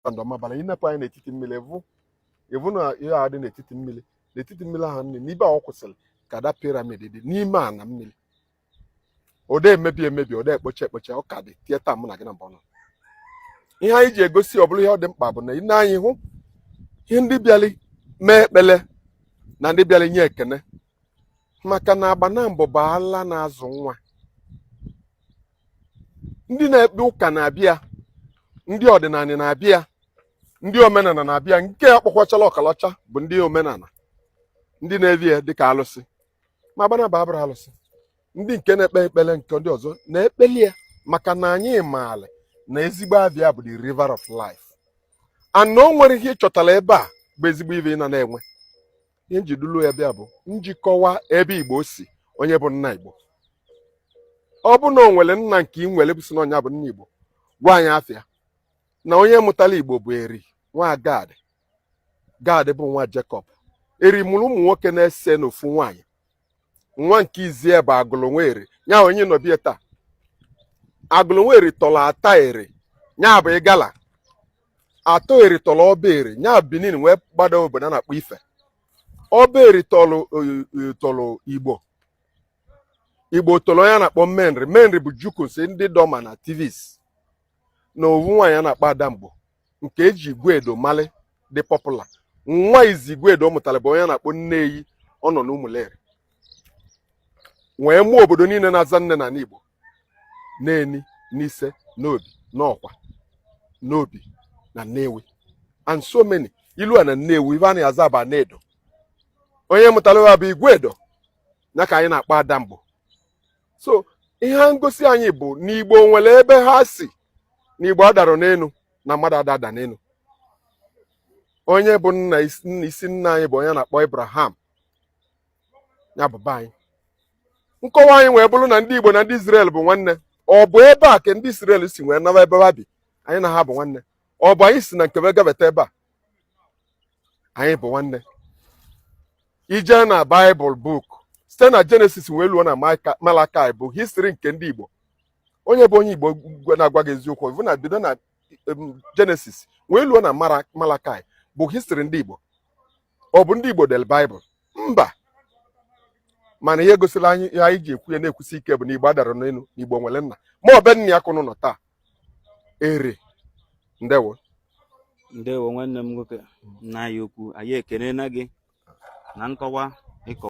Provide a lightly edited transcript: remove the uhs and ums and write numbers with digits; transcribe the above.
And Ọmabala, ịnepụ anya n'etiti mmiri, ịvụ na ihe a dị n'etiti mmiri, n'etiti mmiri ahụ nne n'ibe a ọ kwụsịrị ka da pyramid dị n'ime ana mmiri. Ode emebi emebi, ode ekpocha ekpocha, ọ ka dị tie taa mụ na gị na mbọ nọ. Ihe anyị ji egosi ọ bụrụ ihe ọ dị mkpa bụ na ị na-anyị hụ ihe ndị bịara mee ekpele na ndị bịara nye ekene, maka na Agbanambọ bụ ala na-azụ nwa. Ndị na-ekpe ụka na-abịa, ndị ọdịnala na-abịa, ndị omenala na-abịa. Nke a kpọkwachala ọkalaọcha bụ ndị omenala, ndị na-evi ya dịka alụsị. Ma Agbanambọ abụrụ alụsị. Ndị nke na-ekpe ekpere nke ndị ọzọ na-ekpeli ya, maka na anyị maala na ezigbo abịa bụ the river of life, and na o nwere ihe ị chọtara ebe a bụ ezigbo ibe ị na na-enwe. Ihe njidulu ya bịa bụ njikọwa ebe Igbo si, onye bụ nna Igbo. Ọ bụ na o nwere nna nke ị nwere bụ si na ọnya bụ nna Igbo, gwa anyị afịa. Na onye mụtara Igbo bụ Eri nwa Gad. Gad bụ nwa Jacob. Eri mụrụ ụmụ nwoke na-ese n'ofu nwaanyị. Nwa nke izie bụ Agụlụ Nweri, ya onye nọbie taa. Agụlụ Nweri tọrọ ata Eri, ya bụ Ịgala. Atọ Eri tọrọ Ọba Eri, ya Benin, wee gbada obodo a na-akpọ Ife. Ọba Eri tọrọ Igbo. Igbo tọrọ onye a na-akpọ Menri. Menri bụ Jukuns, ndị Doma na Tivis, na owu nwaanyị a na-akpọ Adamgbo, nke eji Igwedo mali dị popular. Nwa izi Igwedo mụtara bụ onye a na-akpọ Nneyi. Ọ nọ n'Ụmụleri wee mụọ obodo niile na-aza nne na Igbo: Neni, Nise, N'Obi, N'Ọkwa, N'Obi na Nnewi, and so many. Ilu a na Nnewi, ife a na-aza bụ Anedo. Onye mụtara ya bụ Igwedo, ya ka anyị na-akpọ Adamgbo. So ihe ngosi anyị bụ n'Igbo nwere ebe ha si, n'Igbo adara n'elu na mmadụ ada n'elu. Onye bụ nna isi nna anyị bụ onye a na-akpọ Abraham, ya bụ be anyị. Nkọwa anyị wee bụrụ na ndị Igbo na ndị Israel bụ nwanne. Ọ bụ ebe a ka ndị Israel si wee naba ebe ha bi. Anyị na ha bụ nwanne. Ọ bụ anyị si na nkebe gabata ebe a, anyị bụ nwanne. Ije na Bible book, site na Genesis wee luo na Malakai, bụ history nke ndị Igbo. Onye bụ onye Igbo na-agwa gị eziokwu bụ na bido na Genesis wee luo na Malakai bụ history ndị Igbo. Ọ bụ ndị Igbo dere Bible? Mba. Mana ihe gosiri anyị, ihe anyị ji ekwu ya na-ekwusi ike bụ na Igbo adara n'elu, na Igbo nwere nna. Ma ọ be nna ya kụnụ nọ taa ere. Ndewo. Ndewo, nwanne m nwoke, nna anyị okwu. Anyị ekelela gị na nkọwa ịkọ.